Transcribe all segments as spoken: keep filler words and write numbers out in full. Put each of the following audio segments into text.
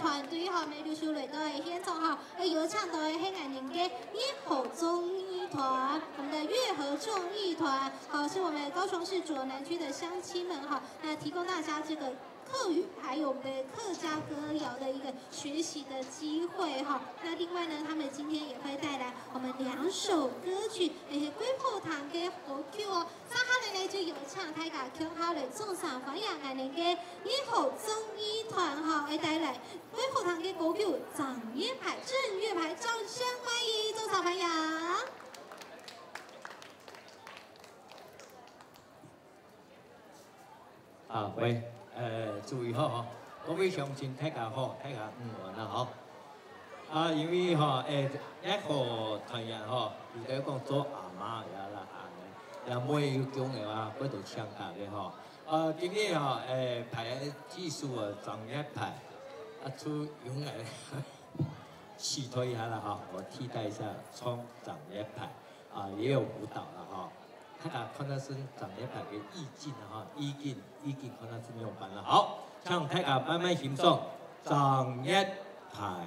團隊哈，每六十來到个現場哈，誒，有請到个係𠊎等个月湖綜藝團，我們的月湖綜藝團，哦，是我們高雄市卓南區的鄉親們哈，那提供大家這個客語還有我們的客家歌謠的一個學習的機會哈。那另外呢，他們今天也會帶來我們兩首歌曲，也係歸後堂的好曲哦。 接下來呢，就有請大家共下來掌聲歡迎𠊎等个月湖綜藝團吼，會帶來歸後堂个歌曲《正月牌》，正月牌，掌聲歡迎，掌聲歡迎。啊，喂，呃，注意好吼，各位鄉親大家好，大家午安啦吼。啊，因為吼，誒，月湖團員吼，有兜講做阿媽呀啦，啊，也無有講个話，會到請假个吼。啊，今日吼，誒，排个技術啊，正月牌，啊，就用來試探一下啦吼，我替代一下，唱正月牌。 啊，也有舞蹈了哈。大家看到係正月牌个意境了哈，意境，意境看到係仰般了。好，請大家慢慢欣賞正月牌。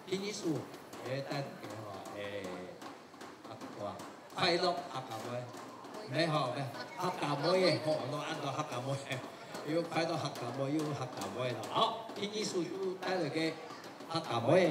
第二首，誒，等一下吼，誒，啊，快樂客家妹。你好，客家妹耶，吼，我安到客家妹耶，又快樂客家妹，又客家妹了。好，第二首就帶來个客家妹耶。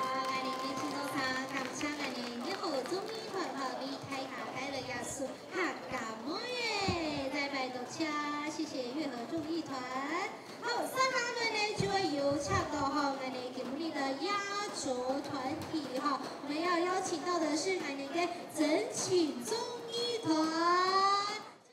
啊，𠊎等个製作人，感謝𠊎等月和綜藝團吼，為大家帶來這首客家妹仔，再擺多謝，謝謝月和綜藝團。好，接下來呢，就會有請到吼，𠊎等今晡日个壓軸團體吼，我們要邀請到的是𠊎等个真情綜藝團。